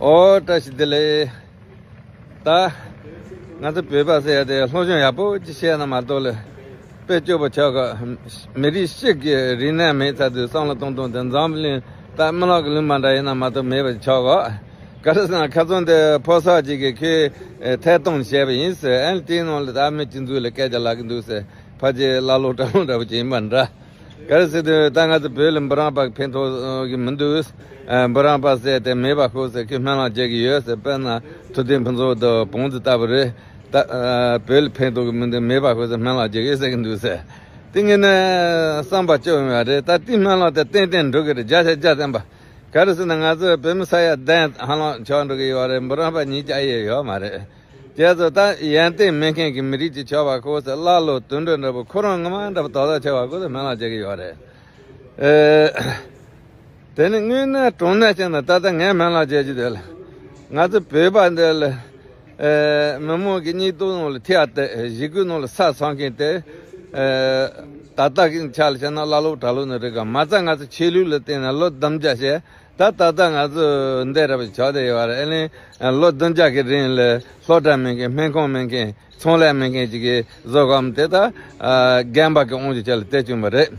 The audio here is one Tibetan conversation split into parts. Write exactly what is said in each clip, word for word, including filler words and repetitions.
ཨོ་བཀྲ་ཤིས་བདེ་ལེགས། ད་ང་ཚོ་བོད་པ་ཟེར་ཡ་དེ་སློབ་སྦྱོང་ཡག་པོ་ཅིག་བྱས་ན་མ་གཏོགས་ལ་དཔེ་སྐྱོ་པོ་ཆགས་གི། མི་རིགས་གཅིག་གི་རིག་གནས་མེད་ཚར་དུས་བསམ་བློ་གཏོང་སྟངས་དེ་འཛམ་གླིང་ད་རྨི་ལམ་གྱི་ལུང་པ་འདྲ་ཡིན་ན་མ་གཏོགས་མེད་པ་ཆགས་གི། ག་རེ་ཟེར་ན་ཁ་སང་དེ་ཕོ་གསར་ཅིག་གིས་ཁོས་ཐད་གཏོང་བྱས་པ་ཡིན་ཟེར། ཨ་ནི་དེའི་ནང་ལ་ད་མི་སྤྱི་འཛུགས་ལ་སྐད་ཆ་ལབ་གི་འདུག་ཟེར། ཕལ་ཆེར་ཀླ་ཀློ་གྲྭ་ཀློ་འདྲ་པོ་ཅིག་ཡིན་པ་འདྲ། ག་རེ་ཟེར་དུས་ད་ང་ཚོ་བོད་ལ་འབུམ་རམས་པ་ཕན་ཐོགས་ཀྱི་མི་འདུག། ཨ་འབུམ་རམས་པ་ཟེར་དེ་མེད་པ་ཤོག་ཟེར། ཁོས་སྨོན་ལམ་རྒྱག་གི་ཡོད་ཟེར། དཔེར་ན་ཐུབ་བསྟན་ཕུན་ཚོགས་དང་བོང་རྫི་ལྟ་བུ་རེད། ད་ཨ་བོད་ལ་ཕན་ཐོགས་ཀྱི་མི་འདུག། མེད་པ་ཤོག་ཟེར་སྨོན་ལམ་རྒྱག་གི་ཟེར་གི་འདུག་ཟེར། དེ་ངས་ནི་བསམ་པ་སྐྱོ་ཡོང་བ་རེད། ད་དེ་སྨོན་ལམ་དེ་ཏན་ཏན་འགྲོ་གི་རེད། བརྒྱ་ཆ་བརྒྱ་བརྟན་པ། ག་རེ་ཟེར་ན་ང་ཚོ་བོད་མི་ས་ཡ་བདུན་ཧ་ལམ་ཆགས་འགྲོ་གི་ཡོད་རེད། འབུམ་རམས་པ་ཉིས་བརྒྱ་ཡས་ཡོད་མ་རེད། དེ་ཚོ་ད་ཡོན་ཏན་མེད་མཁན་གྱི་མི་རིགས་ཅིག་ཆགས་པ་ཁོ་ཟེར། ཀླ་ཀློ་དུད་འགྲོ་འདྲ་པོ་ཁོ་རང་ངོ་མ་འདྲ་པོ་དག་དག་ཆགས་པ་ཁོ་ཟེར་སྨོན་ལམ་རྒྱག་གི་ཡོད་རེད། ཨེ། དེ་ནི་དངོས་གནས་དྲང་གནས་བྱས་ན་ད་ལྟ་ངས་སྨོན་ལམ་རྒྱག་རྒྱུ་དེ་ལ། ང་ཚོ་བོད་པ་འདི་ལ་ཨེ་མི་མང་གི་སྙིང་སྟོབས་ནང་ལ་ཐེ་བ་དེ་ཞི་རྒོལ་ནང་ལ་ས་ཚང་མཁན་དེ་ཨེ་ད་ལྟ་གི་ཆ་ལ་བྱས་ན་ཀླ་ཀློ་གྲྭ་ཀློ་ནི་རེད་ག། མ་རྩ་ང་ཚོ་ཆོས་ལུགས་ལ་བརྟེན་ནས་ལོ་བདུན་བརྒྱ་བྱས། ད་ད་ལྟ་ང་ཚོ་འདི་འདྲ་པོ་ཆགས་བསྡད་ཡོད་རེད། ཨ་ནི་ལོ་བདུན་བརྒྱ་གི་རིང་ལ་སློབ་གྲྭ་མེད་མཁན། སྨན་ཁང་མེད་མཁན། ཚོང་ལས་མེད་མཁན་ཅིག་གིས་བཟོ་གམ་དེ་ད་ཨ་རྒན་པ་གི་དབང་ཆ་ཅིག་ལ་སྤྲད་བཅུག་པ་རེད།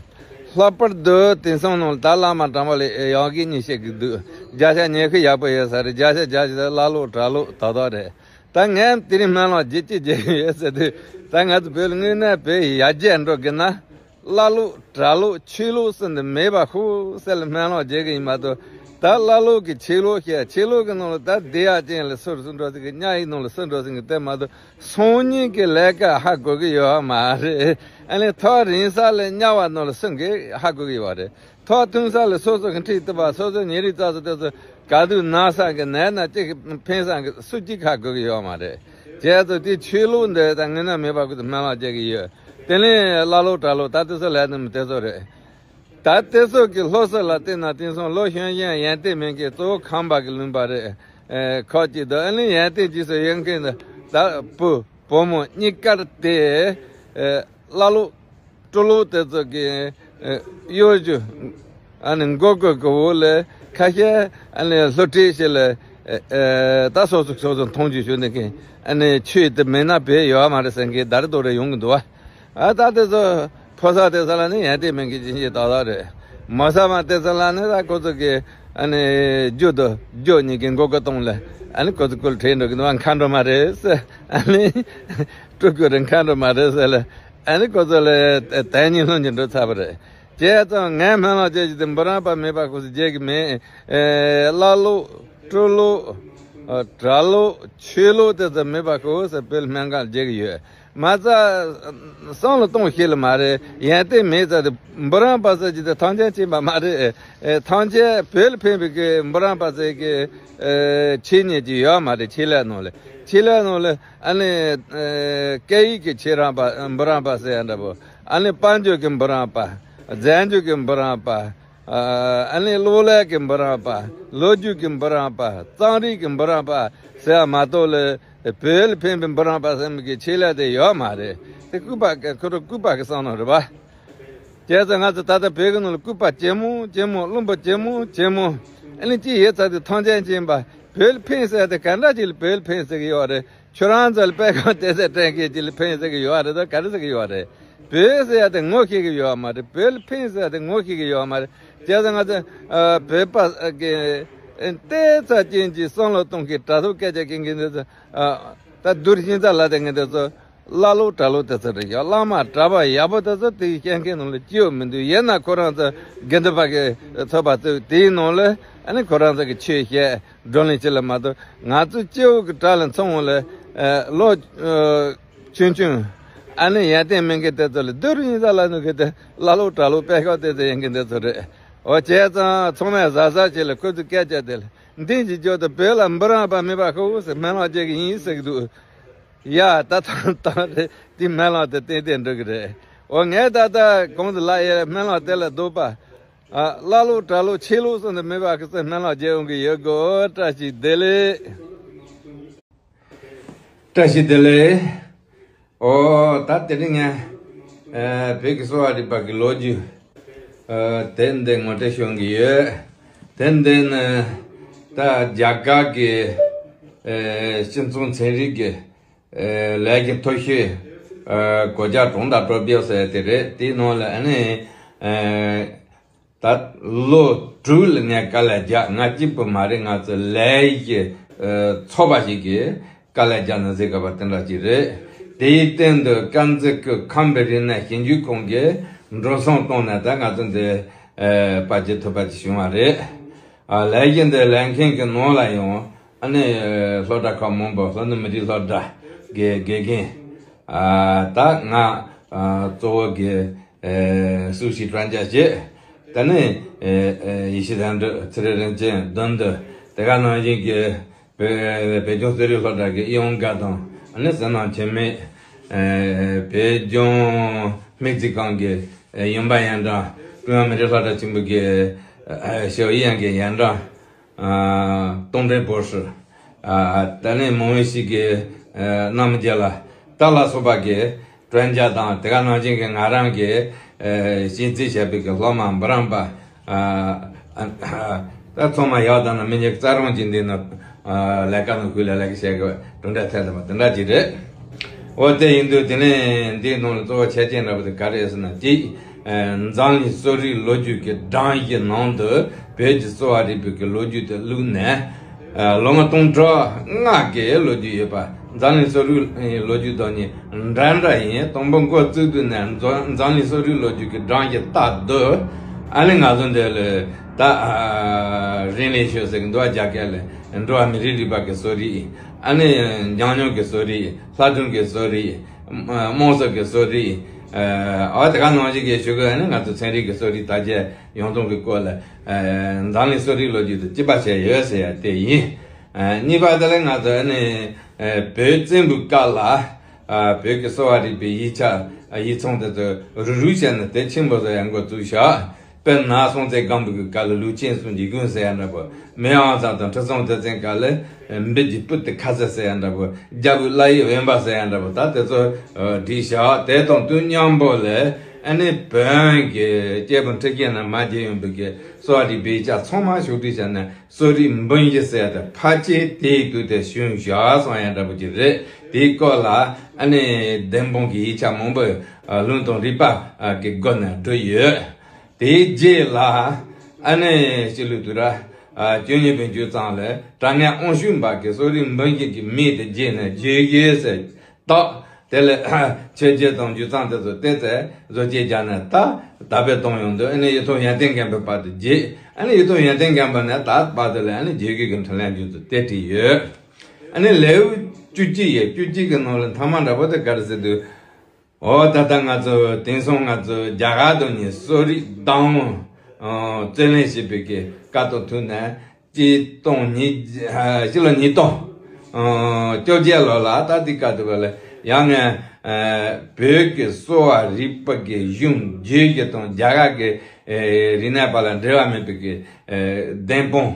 ལྷག་པར་དུ་དེང་སང་ནང་ལ་ད་བླ་མ་དྲང་པོ་ལ་ཡག་གི་གཉིས་བཤད་གི་འདུག། བརྒྱ་ཆ་ཉི་ཤུ་ཡག་པོ་ཡོད་ས་རེད། བརྒྱ་ཆ་བརྒྱ་ཆ་ཀླ་ཀློ་གྲྭ་ཀློ་དག་དག་རེད། ད་ངས་དེ་རིང་སྨོན་ལམ་རྒྱག་ཅི་བྱེད་ཀྱི་ཡོད་ཟེར་དུས་ད་ང་ཚོ་བོད་ལ་དངོས་གནས་བོད་ཡར་རྒྱས་འགྲོ་དགོས་ན། ཀླ་ཀློ་གྲྭ་ཀློ་ཆོས་ལུགས་ཟེར་འདི་མེད་པ་ཤོག་ཟེར་ལ་སྨོན་ལམ་རྒྱག་གི་ཡིན་མ་གཏོགས། ད་ཀླ་ཀློ་གི་ཆོས་ལུགས་བཤད། ཆོས་ལུགས་ཀྱི་ནང་ལ་ད་སྡིག་ཡག་ཅན་ལ་སུ་རུ་སུ་འགྲོ་ཟེར་གི། གཉའ་ཡི་ནང་ལ་སུ་འགྲོ་ཟེར་གི་དེ་མ་གཏོགས། སང་ཉིན་གྱི་ལས་ཀ་ཧ་གོ་གི་ཡོད་མ་རེད། ཨ་ནི་ཐག་རིང་ས་ལ་གཉའ་བ་ནང་ལ་སུ་འགི་ཧ་གོ་གི་ཡོད་རེད། ཐག་ཐུང་ས་ལ་སོ་སོ་གི་འཁྲིས་ལྟ་བ། སོ་སོ་ཉེ་རིང་རྩ་སོ་དེ་ཚོ་ག་དུས་ན་ས་གི་ནད་ན་གཅིག་ཕན་ས་གི་སུ་གཅིག་ཧ་གོ་གི་ཡོད་མ་རེད། བྱས་ཙང་དེ་ཆོས་ལུགས་འདི་ད་དངོས་གནས་མེད་པ་ཁུ་ཚོ་སྨོན་ལམ་རྒྱག་གི་ཡོད། དེ་ནས་ཀླ་ཀློ་གྲྭ་ཀློ་ད་དེ་ཚོ་ལས་དོན་དེ་ཚོ་རེད། ད་དེ་ཚོ་གི་སློབ་གསོ་ལ་བལྟས་ན་དེང་སང་ལོ་གཞོན་གཞོན་ཡོན་ཏན་མེད་མཁན་གཙོ་བོ་ཁམས་པ་གི་ལུང་པ་རེད། ཨེ་ཁོག་ཅིག་ཏུ་ཨ་ནི་ཡོན་ཏན་རྗེས་སུ་ཡོད་མཁན་དེ་ད་བུ་བུ་མོ་གཉིས་ཀར་དེ་ཨེ་ཀླ་ཀློ་སྤྲུལ་ལོ་དེ་ཚོ་གི་ཨེ་གཡོ་སྒྱུ་ཨ་ནི་མགོ་སྐོར་གི་འོག་ལ་ཁ་ཤས་ཨ་ནི་སློབ་ཁྲིད་ཞིག་ལ་ཨེ་ཨེ་ད་སོ་སོ་སོ་སོ་མཐོང་རྒྱུ་ཞུ་ནི་མཁན། ཨ་ནི་ཆོས་དེ་མེད་ན་བོད་ཡོད་མ་རེད་ཟེར་མཁན་ད་རེ་དོ་རེ་ཡོང་གི་འདུག་བ། ཨ་ད་དེ་ཚོ་ཕོ་གསར་དེ་ཚོ་ལ་ནི་ཡོན་ཏན་མེད་མཁན་ཅིག་ཞིག་ཏག་ཏག་རེད། མོ་གསར་མ་དེ་ཚོ་ལ་ནི་ད་ཁོ་ཚོ་གི་ཨ་ནི་རྒྱུ་དང་རྒྱུ་གཉིས་ཀྱི་མགོ་སྐོར་གཏོང་ལ་ཨ་ནི་ཁོ་ཚོ་སྐུལ་ཁྲིད་འགྲོ་གི་འདུག་བ། མཁའ་འགྲོ་མ་རེད་ཟེར། ཨ་ནི་སྤྲུལ་སྐུ་རེད་མཁའ་འགྲོ་མ་རེད་ཟེར་ལ། ཨ་ནི་ཁོ་ཚོ་ལ་དོན་གཉིས་ལྷུན་གྱིས་འགྲུབ་ཚར་བ་རེད། བྱས་ཙང་ངས་སྨོན་ལམ་རྒྱག་རྒྱུ་དེ་འབུམ་རམས་པ་མེད་པ་ཁུ་སུ་རྒྱག་གི་མེད། ཨེ་ཀླ་ཀློ་སྤྲུལ་ལོ་ཨ་གྲྭ་ལོ་ཆོས་ལོ་དེ་ཚོ་མེད་པ་ཁུ་སུ་བོད་སྨན་ཁང་རྒྱག་གི་ཡོད། མ་རྩ་བསམ་བློ་གཏོང་ཤེས་ལ་མ་རེད། ཡོན་ཏན་མེད་ཙང་དེ་འབུམ་རམས་པ་ཟེར་རྒྱུ་དེ་ཐང་ཆེན་ཕྱིན་པ་མ་རེད། ཨེ་ཐང་ཆེན་བོད་ལ་ཕན་པའི་གི་འབུམ་རམས་པ་ཟེར་གི་ཨེ་ཆོས་ཉིད་ཅིག་ཡོད་མ་རེད། ཆེད་ལས་ནང་ལ་ཆེད་ལས་ནང་ལ་ཨ་ནི་ཨེ་སྐད་ཡིག་གི་ཆོས་རམས་པ་འབུམ་རམས་པ་ཟེར་ཡ་འདྲ་པོ། ཨ་ནི་དཔལ་འབྱོར་གྱི་འབུམ་རམས་པ། རྫས་འགྱུར་གྱི་འབུམ་རམས་པ། ཨ་ནི་གློག་ཀླད་ཀྱི་འབུམ་རམས་པ། ལོ་རྒྱུས་ཀྱི་འབུམ་རམས་པ། རྩོམ་རིག་གི་འབུམ་རམས་པ་ཟེར་བ་མ་གཏོགས་ལ་བོད་ལ་ཕན་པའི་འབུམ་རམས་པ་ཟེར་མི་གི་ཆེད་ལས་དེ་ཡོད་མ་རེད། དེ་ལྐུགས་པ་ཁོ་རང་ལྐུགས་པ་གི་བསམ་བློ་རེད་པ། བྱས་ཙང་ང་ཚོ་ད་ལྟ་བོད་ཀྱི་ནང་ལ་ལྐུགས་པ་ཇེ་མང་ཇེ་མང་། བླུན་པོ་ཇེ་མང་ཇེ་མང་། ཨ་ནི་ཅི་ཡོད་ཚད་དེ་ཐང་ཆེན་ཕྱིན་པ། བོད་ལ་ཕན་ཟེར་དེ་ག་འདྲ་ཅིག་ལ་བོད་ལ་ཕན་ཟེར་གི་ཡོད་རེད། ཁྱོད་རང་ཚོ་ལ་དཔེ་ཁང་དེ་ཚོ་སྤྲད་མཁན་ཅིག་ལ་ཕན་ཟེར་གི་ཡོད་རེད་དོ། ག་རེ་ཟེར་གི་ཡོད་རེད། བོད་ཟེར་ཡ་དེ་ངོ་ཤེས་གི་ཡོད་མ་རེད། བོད་ལ་ཕན་ཟེར་ཡ་དེ་ངོ་ཤེས་གི་ཡོད་མ་རེད། བྱས་ཙང་ང་ཚོ་ཨ་བོད་པ་གི་ཨ་ལྟས་ཚ་ཅན་གྱི་བསམ་བློ་གཏོང་མཁན་དྲ་ཐོག་སྐད་ཆ་བཤད་མཁན་དེ་ཚོ་ཨ་ད་རྡོར་ཤིང་རྩ་ལ་དེ་ངས་དེ་ཚོ་ཀླ་ཀློ་གྲྭ་ཀློ་དེ་ཚོ་རེད་ཡ། བླ་མ་གྲྭ་པ་ཡག་པོ་དེ་ཚོ་དེ་བཤད་མཁན་ནང་ལ་སྐྱིད་པོ་མི་འདུག། ཡིན་ན་ཁོ་རང་ཚོ་དགེ་འདུན་པ་གི་ཚོགས་པ་ཚོས་དེའི་ནང་ལ་ཨ་ནི་ཁོ་རང་ཚོ་གི་ཆོས་བཤད། བགྲོ་གླེང་བྱེད་ལ་མ་གཏོགས་ང་ཚོ་སྐྱེ་བོ་གི་གྲལ་ལ་འཚོང་བ་ལ་ཨ་ལོ་ཨ་ཆུང་ཆུང་ཨ་ནི་ཡོན་ཏན་མེད་མཁན་དེ་ཚོ་ལ་རྡོར་ཤིང་རྩ་ལ་ནུ་གི་དེ་ཀླ་ཀློ་གྲྭ་ཀློ་དཔེ་ཤོག་དེ་ཚོ་ཡིན་མཁན་དེ་ཚོ་རེད། འོ་བྱས་ཙང་ཚང་མས་གཟབ་གཟབ་བྱེད་ལ་ཁོ་ཚོ་སྐད་ཆ་དེ་ལ་འདི་ཅི་ཅོ་དེ་བོད་ལ་འབུམ་རམས་པ་མེད་པ་ཁོ་ཟེར་སྨོན་ལམ་རྒྱག་གི་ཡིན་ཟེར་གི་འདུག། ཡ་ད་ཐང་ཐང་རེད། དེ་སྨོན་ལམ་དེ་ཏན་ཏན་འགྲུབ་གི་རེད། འོ་ངས་ད་ལྟ་གོང་དུ་ལབ་ཡས་སྨོན་ལམ་དེ་ལ་འདུག་པ། ཨ་ཀླ་ཀློ་གྲྭ་ཀློ་ཆོས་ལུགས་སུ་འདི་མེད་པ་གི་ཚེ་སྨོན་ལམ་རྒྱག་ཡོང་གི་ཡོད་གོ། བཀྲ་ཤིས་བདེ་ལེགས། བཀྲ་ཤིས་བདེ་ལེགས། ཨོ་ད་དེ་རིང་ངས་ཨ་བོད་ཀྱི་གསོ་བ་རིག་པ་གི་ལོ་རྒྱུས་ཨ་དེ་འདི་ངོ་སྤྲོད་ཞུ་གི་ཡོད། དེ་འདི་ནི་ ད་རྒྱ་གར་གྱི་ཨེ་སྤྱི་ཚོགས་ཚན་རིག་གི་ཨེ་ལས་ཀྱི་མཐོ་ཤོས་ཨེ་གོ་རྒྱ་གྲོང་དང་གྲོགས་པའི་ཟེར་དེ་རེད། དེའི་ནང་ལ་ཨ་ནི་ཨེ་ད་ལོ་དྲུག་ལ་ངས་དཀའ་ལས་རྒྱག་ང་གཅིག་པུ་མ་རེད། ང་ཚོ་ལས་ཀྱི་ཨེ་ཚོགས་པ་ཞིག་གིས་དཀའ་ལས་རྒྱག་ནས་ཟེར་དགོས་པ་དེ་འདྲ་ཅིག་རེད། དེའི་སྟེང་དུ་དཀར་མཛེས་ཁུལ་ཁམས་པའི་རིག་གནས་ཞིབ་འཇུག་ཁང་གིས་འགྲོ་སོང་བཏང་ནས་ད་ང་ཚོ་འདི་ཨེ་པར་རྒྱག་ཐུབ་པ་ཅིག་བྱུང་བ་རེད། ཨ་ལས་ཀྱི་འདི་ལས་མཁན་གྱི་ནང་ལ་ཡང་ཨ་ནི་སློབ་གྲྭ་ཁག་མང་པོ་ལྷོ་ནུབ་མི་རིགས་སློབ་གྲྭ་གི་དགེ་རྒན་ཨ་ད་ང་ཨ་གཙོ་བོ་གི་ཨེ་སུ་ཞིག་དྲན་རྒྱ་བྱེད། ད་ནི་ཨེ་ཨེ་ཡེ་ཤེས་དོན་གྲུབ་ཚེ་རིང་རིན་ཆེན་བདུན་དུ་དེ་ག་ནང་བཞིན་གྱི་བོད་བོད་ལྗོངས་གསོ་རིག་སློབ་གྲྭ་གི་ཨི་ཡོང་དགའ་དང་ཨ་ནི་ཟི་ནང་འཆི་མེད། ཨེ་བོད་ལྗོངས་སྨན་རྩིས་ཁང་གི་ཨེ་ཡུམ་པ་ཡན་ཀྲང་ཀྲུང་དབྱང་མི་རིགས་སློབ་གྲྭ་ཆེན་མོ་གི་ཨེ་ཞའོ་ཡི་ཡན་གྱི་ཡན་ཀྲང་ཨ་ཏུང་ཀྲེང་博士། ཨ་ད་ནི་མང་བོ་ཞིག་གི་ཨེ་རྣམ་རྒྱལ་ལ་ད་ལ་སོགས་པ་གི་དྲན་རྒྱ་དང་དེ་ག་ནང་བཞིན་གྱི་ང་རང་གི་ཨེ་ཤེས་རྩིས་བྱས་པའི་གི་སློབ་མ་འབུམ་རམས་པ་ཨ་ཨ་ད་ཚང་མ་ཡག་དང་ན་མི་ཉག་རྩ་རང་གི་འདི་ན་ཨ་ལས་ཀ་ནང་ཁུལ་ལ་ལས་ཀ་བྱེད་དགོས་གྲུབ་འབྲས་ཐད་དུ་མ་དེ་འདྲ་ཅིག་རེད། འོ་དེ་ཡིན་དུས་དེ་ནས་འདིའི་ནང་ལ་གཙོ་བོ་ཆ་རྐྱེན་འདྲ་པོ་དེ་ག་རེ་ཟེར་ན་གཅིག་ཨ་འཛམ་གླིང་གསོ་རིག་ལོ་རྒྱུས་ཀྱི་གྲངས་གཞི་ནང་དུ་བོད་ཀྱི་གསོ་བ་རིག་པའི་གི་ལོ་རྒྱུས་དེ་བླུགས་ནས། ལོ་ངོ་སྟོང་ཕྲག་ལྔ་གི་ལོ་རྒྱུས་ཡོད་པ། འཛམ་གླིང་གསོ་རིག་ལོ་རྒྱུས་དང་གཉིས་འདྲ་འདྲ་ཡིན། དང་པོ་འགོ་བཙུགས་དུས་ནས་འཛམ་གླིང་གསོ་རིག་ལོ་རྒྱུས་ཀྱི་གྲངས་ཀྱི་རྟགས་འདི་ཨ་ནི་ང་ཚོ་འདི་ལ་ད་རིན་ལས་ཤོད་ཟེར་གི་འདུག་བ། རྒྱ་སྐད་ལ་འགྲོ་བ་མི་རིགས་རིག་པ་གི་གསོ་རིག་ཨ་ནི་ཉམས་མྱོང་གི་གསོ་རིག་ལྷ་སྒྲུང་གི་གསོ་རིག་དམངས་སྲོལ་གྱི་གསོ་རིག་ཨ་དེ་ག་ནང་བཞིན་གྱི་ཞུ་གི་ཨ་ནི་ང་ཚོ་ཚན་རིག་གི་གསོ་རིག་དར་རྒྱས་ཡོང་སྟངས་ཀྱི་སྐོར་ལ་འཛམ་གླིང་གསོ་རིག་ལོ་རྒྱུས་དང་གཅིག་པ་བྱས་ཡོད་ཟེར་ཡ་དེ་ཡིན། གཉིས་པ་དེ་ལ་ང་ཚོ་ཨ་ནི་བོད་བཙན་པོའི་སྐབས་ལ་བོད་ཀྱི་གསོ་བ་རིག་པའི་ཡིག་ཆ་ཡིག་ཚང་དེ་ཚོ་རུག་རུག་བྱས་ནས་དེབ་ཆེན་པོ་བཟོ་ཡ་འགོ་བཙུགས་ཤག་དཔེར་ན་སྲོང་བཙན་སྒམ་པོ་གི་སྐབས་ལ་ལུས་སྤྱན་ཟུང་འཇིགས་ཀུན་ཟེར་ཡ་འདྲ་པོ། མེས་དབོན་རྩ་དང་ཁྲི་སྲོང་ལྡེ་བཙན་སྐབས་ལ་འབུལ་གྱི་སྤུ་དེ་ཁ་ཟས་ཟེར་ཡ་འདྲ་པོ། རྒྱལ་པོའི་བླ་ཡི་དབེན་པ་ཟེར་ཡ་འདྲ་པོ། ད་དེ་ཚོ་བྲིས་ཤག་དེ་དང་དུས་མཉམ་པོ་ལ་ཨ་ནི་བོན་གྱི་སྐྱེས་བུ་འཁྲིད་མཁན་ནས་མར་བརྒྱུད་ཡོང་བའི་གི་གསོ་བ་རིག་པའི་ཡིག་ཆ་ཚང་མ་ཕྱོགས་བསྒྲིགས་བྱས་ནས་གསོ་རིག་འབུམ་བཞི་ཟེར་ཡ་དེ་ཕལ་ཆེར་དེའི་དུས་དེ་བྱུང་བཞག་གསུང་ཡ་འདྲ་པོ་ཅིག་རེད། དེའི་སྐོར་ལ་ཨ་ནི་བདེན་དཔང་གི་ཡིག་ཆ་མང་པོ་ལུང་དང་རིགས་པ་གི་སྒོ་ནས་བྲིས་ཡོད། དེའི་རྗེས་ལ་ཨ་ནི་སྤྱི་ལོ་དུས་རབས་བཅུ་གཉིས་པའི་མཇུག་ཙམ་ལ་བྲ་ངན་དབང་ཕྱུག་འབར་གྱིས་གསོ་རིག་འབུམ་བཞི་གི་མིང་དེ་བརྗེས་ནས་རྗེ་གི་ཟེར་བཏགས། དེ་ལས་ཆོས་རྗེ་དང་རྒྱུད་གཙང་དེ་ཚོ་བལྟས་ཚེ་བཟོ་བཅོས་བརྒྱབ་ནས་ད་དར་སྤེལ་གཏོང་ཡོང་དུས་ཨ་ནི་གཡུ་ཐོག་ཡོན་ཏན་མགོན་པོའི་བར་དུ་བརྗེས། ཨ་ནི་གཡུ་ཐོག་ཡོན་ཏན་མགོན་པོ་ནས་ད་བར་དུ་ལ་ཨ་ནི་རྗེ་གི་གི་འཕྲིན་ལས་མཇུག་ཏུ་དེ་བྲིས་ཡོད། ཨ་ནི་ལེའུ་བཅུ་གཅིག་ཡོད། བཅུ་གཅིག་གི་ནང་ལ་མཐའ་མ་འདྲ་པོ་དེ་ག་རེ་ཟེར་དུས། འོ་ད་ལྟ་ང་ཚོ་དེང་སང་ང་ཚོ་རྒྱ་གར་དུ་ནི་གསོ་རིག་བདག་དབང་རྩོད་ལེན་བྱེད་པའི་གི་བཀའ་ཐོག་ཐུག་ནས་སྤྱི་སྟོང་ཉིས་ཕྱི་ལོ་ཉིས་སྟོང་བཅོ་བརྒྱད་ལོ་ལ་ད་ལྟའི་བཀའ་ཐོག་ལ་ཡང་ངས་བོད་ཀྱི་གསོ་བ་རིག་པ་གི་གཞུང་རྒྱུད་ཀྱི་དང་རྒྱ་གར་གྱི་རིག་གནས་བར་ལ་འབྲེལ་བ་མེད་པའི་གི་བདེན་དཔང་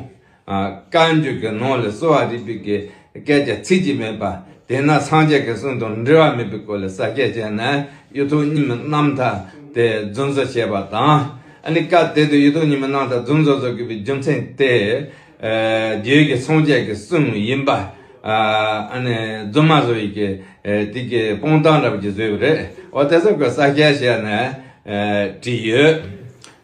བཀའ་འགྱུར་གྱི་ནང་ལ་གསོ་བ་རིག་པའི་གི་སྐད་ཆ་ཚིག་གཅིག་མེད་པ། དེས་ན་སངས་རྒྱས་ཀྱི་གསུང་དང་འབྲེལ་བ་མེད་པའི་སྐོར་ལ་གསལ་བཤད་བྱས་ནས་གཡུ་ཐོག་རྙིང་མའི་རྣམ་ཐར་དེ་རྫུན་བཟོ་བྱས་པ་དང་། ཨ་ནི་སྐབས་དེ་དུས་གཡུ་ཐོག་རྙིང་མའི་རྣམ་ཐར་རྫུན་བཟོ་བཟོ་དགོས་པའི་རྒྱུ་མཚན་དེ། རྒྱུད་ཀྱི་སངས་རྒྱས་ཀྱི་གསུང་ཡིན་པ། ཨ་ནི་རྫུན་མ་བཟོ་བའི་གི་དེ་གི་དཔང་རྟགས་འདྲ་པོ་ཅིག་བཟོས་པ་རེད། འོ་དེ་ཚོ་གི་གསལ་བཤད་བྱས་ནས་བྲིས་ཡོད།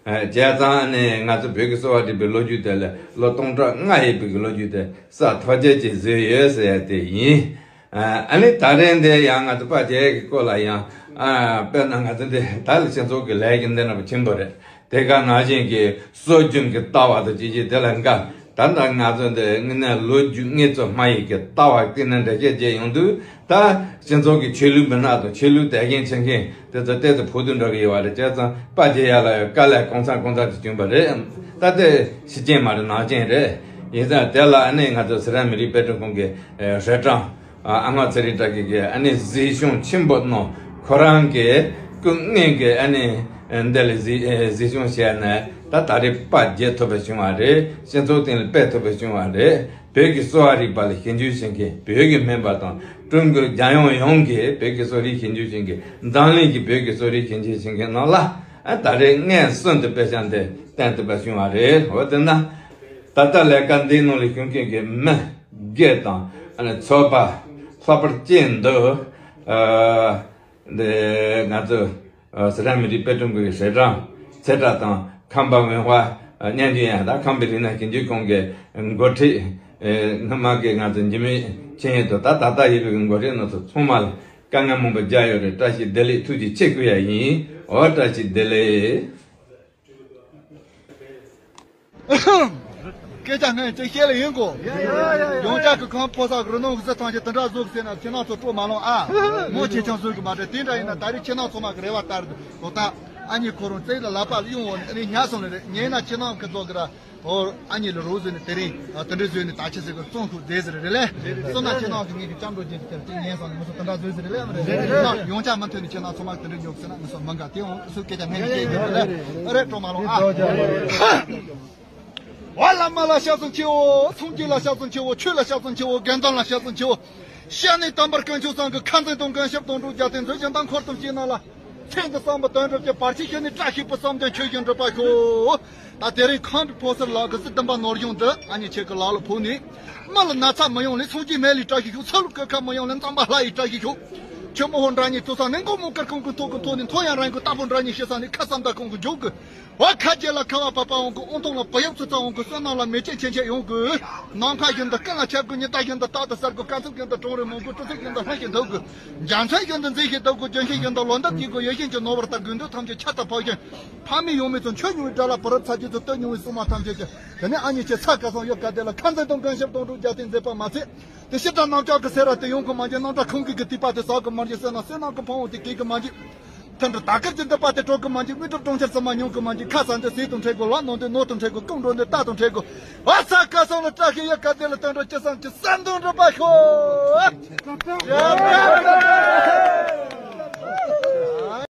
བྱས་ཙང་ནི་ང་ཚོ་བོད་ཀྱི་གསོ་བ་རིག་པའི་ལོ་རྒྱུས་དེ་ལ་ལོ་སྟོང་ཕྲག་ལྔ་ཡོད་པའི་གི་ལོ་རྒྱུས་དེ་གསར་ཐོ་ཅན་ཅིག་བཟོས་ཡོད་ཟེར་ཡ་དེ་ཡིན། ཨ་ནི་ད་རེས་འདི་ཡང་ང་ཚོ་པར་རྒྱག་གི་སྐོར་ལ་ཡང་དཔེར་ན་ང་ཚོ་འདི་ད་ལ་སྤྱི་ཚོགས་ཀྱི་ལས་ཀྱི་འདི་འདྲ་པོ་ཆེན་པོ་རེད། དེ་ག་ནང་བཞིན་གྱི་སྲོལ་རྒྱུན་གྱི་ལྟ་བ་དང་ཅི་ཅི་དེ་ལ་འགའ་ད་ལྟ་ང་ཚོ་འདི་དངོས་གནས་ལོ་རྒྱུས་དངོས་གཙོ་སྨྲ་ཡི་གི་ལྟ་བ་བརྟེན་ནས་འགྲེལ་བཤད་བྱས་ཡོང་དུས། ད་སྤྱི་ཚོགས་ཀྱི་ཆོས་ལུགས་མི་སྣ་དང་ཆོས་ལུགས་དད་མཁན་ཆེ་མཁན་དེ་ཚོ་ཏོག་ཙམ་ཕུག་ཏུ་འགྲོ་གི་ཡོད་པ་རེད། བྱས་ཙང་པར་རྒྱག་ཡ་ལ་ཡང་དཀའ་ལས་གང་ཚང་གང་ཚང་ཅིག་བྱུང་བ་རེད། ད་ལྟའི་ཕྱི་རྐྱེན་མ་རེད། ནང་རྐྱེན་རེད། ཡིན་ཙང་དེ་ལ་ཨ་ནི་ང་ཚོ་སི་ར་མི་རིགས་དཔེ་སྐྲུན་ཁང་གི་ཨེ་ཧྲེ་ཀྲང་ཨ་ཨ་ང་ཚེ་རིང་བཀྲ་ཤིས་ཀྱིས་ཨ་ནི་གཟིགས་ཞིབ་ཆེན་པོ་གནང་། ཁོ་རང་གིས་སྐུ་དངོས་ཀྱིས་ཨ་ནི་འདི་ལ་གཟིགས་ཨེ་གཟིགས་ཞིབ་བྱས་ནས་ད་ད་རེས་པར་རྒྱག་ཐུབ་པ་བྱུང་བ་རེད། སྤྱི་ཚོགས་སྟེང་ལ་སྤེལ་ཐུབ་པ་བྱུང་བ་རེད། བོད་ཀྱི་གསོ་བ་རིག་པ་ལ་ཞིབ་འཇུག་བྱེད་མཁན་བོད་ཀྱི་སྨན་པ་དང་ཀྲུང་གོའི་རྒྱལ་ཡོངས་ཡོངས་ཀྱི་བོད་ཀྱི་གསོ་རིག་ཞིབ་འཇུག་བྱེད་མཁན། འཛམ་གླིང་གི་བོད་ཀྱི་གསོ་རིག་ཞིབ་འཇུག་བྱེད་མཁན་རྣམས་ལ་ཨ་ད་རེས་སྔོན་སོན་དུ་དཔེ་ཆ་འདི་བསྟན་ཐུབ་པ་བྱུང་བ་རེད། འོ་དེ་ན། ད་ལྟ་ལས་ཀ་འདིའི་ནང་ལ་ཞུགས་མཁན་གྱི་མི་སྒེར་དང་ཚོགས་པ་ལྷག་པར་ཅན་འདི་ང་ཚོ་སི་ར་མི་རིགས་དཔེ་སྐྲུན་ཁང་གི་ཟེ་ཀྲང་ཚེ་བཀྲ་དང་ཁམས་པ་ཝེན་ཧྭ་ཉན་ཅིན་ཡང་དང་ཁམས་པའི་རིག་གནས་ཞིབ་འཇུག་ཁང་གི་འགོ་ཁྲིད་སྔོན་མ་གི་ང་ཚོ་འཇིགས་མེད་ཆིངས་ཡིག་དང་ད་ད་ལྟ་ཡོད་པའི་འགོ་ཁྲིད་རྣམ་ཚོ་ཚང་མ་ལ་དཀའ་ངལ་མང་པོ་བརྒྱབ་ཡོད་རེད། བཀྲ་ཤིས་བདེ་ལེགས། ཐུགས་རྗེ་ཆེ་ཞུ་ཡ་ཡིན། འོ་བཀྲ་ཤིས་བདེ་ལེགས། སྐད་ཆ་སྔོན་ཅིག་བཤད་ལེ་ཡིན་གོ། ཡོངས་གྲགས་ཀྱི་ཁམས་ཕོ་གསར་གྱི་རི་ནང་གི་གཟི་ཐང་ཆེ་དེ་འདྲ་བཟོ་གི་ཟེར་ན་ཁྱེད་རང་ཚོ་སྤྲོ་མ་ལངས་ཨ། མོ་ཆེ་ཆུང་བཟོ་གི་མ་རེད། དེ་འདྲ་ཡིན་ན་ད་རེས་ཁྱེད་རང་ཚོ་མ་གི་རེ་བ་ལྟར་དོ་ད་ཨ་ནི་ཁོ་རང་རྩེ་ལ་ལག་པ་གཡུང་འོ་ནི་ཉལ་སོང་ལེ་རེད། ཉལ་ན་ཁྱེད་རང་གི་བཟོ་གི་ར། ཨོ། ཨ་ནི་ལ་རོ་བཟོས་ནས་དེ་རིང་དེ་འདྲ་བཟོས་ནས་ད་ཆ་ཟེར་གི་བཙོང་ཁུག་མཛེས་ཟེར་རེད་ལེ། སོ་ན་ཁྱེད་རང་གི་ངེད་ཀྱི་ལྕམ་གྲོགས་ཅན་གྱི་དེར་ཅིག་ཉན་སོང་ནས་ང་ཚོ་དེ་འདྲ་བཟོས་ཟེར་རེད་ལེ། ཡོངས་ཆ་མི་མཐུན་ནས་ཁྱེད་རང་ཚོ་མ་དེ་འདྲ་ཉོ་ཟེར་ན་ང་ཚོ་མི་དགའ། དེ་འོང་སུ་སྐད་ཆ་སྨན་གྱི་སྐད་ཀྱི་རེད་ལེ། ཨ་རེད་སྤྲོ་མ་ལོང་ཨ། ཝ་བླ་མ་ལ་སྐྱབས་སུ་མཆིའོ། སངས་རྒྱས་ལ་སྐྱབས་སུ་མཆིའོ། ཆོས་ལ་སྐྱབས་སུ་མཆིའོ། དགེ་འདུན་ལ་སྐྱབས་སུ་མཆིའོ། སྐྱབས་གནས་དམ་པར་དཀོན་མཆོག་གསུམ་གྱི་ཁ་འཛིན་དང་མགོན་སྐྱབས་དང་འགྲོ་རྒྱལ་བསྟན་མཛོད་ཅན་དང་འཁོར་གསུམ་ཞིང་རྣམས་ལ། ཚེ་འདི་གསུམ་པོ་དོན་གྲུབ་ཀྱི་བར་ཆད་ཞི་ནས་བཀྲ་ཤིས་པའི་བསམ་དོན་ཆོས་བཞིན་འགྲུབ་པར་ཤོག་ད་དེ་རིང་ཁམས་པའི་ཕོ་གསར་ལག་གི་གཟི་བདུན་པ་ནོར་གཞོང་འདི་ཨ་ནི་ཁྱེད་ཀྱི་ལག་ལ་ཕོག་ནས། མི་ལ་ན་ཚ་མི་ཡོང་ལེ། སངས་རྒྱས་སྨན་བླའི་བཀྲ་ཤིས་ཤོག་ཚ་ལུ་སྐུ་ཁམས་མི་ཡོང་ལེ། གཙང་པ་ལྷ་ཡི་བཀྲ་ཤིས་ཤོག་ཆུ་མོ་ཧོ་འདྲ་ཉིད་ཐུག་ས་ནས་མགོ་མོ་དཀར་ཁོང་གི་ཐོག་གི་ཐོག་ནས་མཐོ་ཡང་རང་གི་རྟ་ཕོ་འདྲ་ཉིད་ཤི་ས་ནས་ཁ་བསམ་ད་ཁོང་གི་འཇོག་གི་ཝ་ཁ་རྗེ་ལ་ཁ་བ་བབས་པ་འོང་གི་ཨོང་ཐོང་ལ་བུ་ཡབ་ཚུ་ཚ་འོང་གི་བསོད་ནམས་ལ་མེ་ལྕེ་ཆེན་ཆེན་ཡོང་གི་ནམ་མཁའ་བཞིན་དུ་ཀུན་ལ་ཁྱབ་གི་ཉི་ཟླ་བཞིན་དུ་རྟག་ཏུ་གསལ་གི་དཀའ་ཚེགས་བཞིན་དུ་གྲང་རེག་མང་གི་གྲི་ཚིགས་བཞིན་དུ་ལྷུང་ཞིང་འདུག་གི་འཇའ་ཚོན་བཞིན་དུ་མཛེས་ཤིང་སྡུག་གི་ལྗོན་ཤིང་བཞིན་དུ་ལོ་འདབ་རྒྱས་གི་ཡིད་བཞིན་གྱི་ནོར་བུ་ལྟར་དགོས་འདོད་ཐམས་ཅད་ཁྱད་དུ་འཕགས་ཤིང་ཕ་མེས་ཡང་མེས་ཚོ་མཆོད་མྱོང་བའི་དགྲ་ལ་བུ་རབས་ཚ་རྒྱུད་ཚོ་བསྟོད་མྱོང་བའི་སྲུང་མ་ཐམས་ཅད་ཀྱི་དེ་ནས་ཨ་ནི་ཁྱེད་ཚ་ཁ་སང་ཡོད་ག་དེ་ལ་ཁ་འཛིན་དང་མགོན་སྐྱབས་དང་འགྲོ་རྒྱལ་བསྟན་མཛད་པ་མ་ཚད། དེ་ཕྱི་དྲག་ནང་ལྕགས་ཀྱི་སེ་ར་དེ་ཡོང་གི་མ་འཇིག་ནང་དྲག་ཁོང་གི་གི་ཐིགས་པ་དེ་ཟག་གི་མ་འཇིག་བསོད་ནམས་བསོད་ནམས་ཀྱི་ཕུང་བོ་དེ་གས་གི་མ་འཇིག་མཐུན་སྒྲིལ་དར་དཀར་གྱི་མདུད་པ་དེ་དཀྲོག་གི་མ་འཇིག་དངོས་གྲུབ་གྲོང་ཁྱེར་ཟེར་མ་མྱོང་གི་མ་འཇིག་ཁ་ཟས་འདི་ཟས་དང་འཕྲད་དགོས། ལག་ནང་འདི་ནོར་དང་འཕྲད་དགོས། སྐུ་མགྲོན་འདི་རྟ་དང་འཕྲད་དགོས། བ་ས་ཁ་སང་ལ་བཀྲ་ཤིས་ཡ་ག་དེ་ལ་དོན་འགྲོ་ཅི་བསམ་ཅི་བསམ་དང་འགྲུབ་པ་ཤོག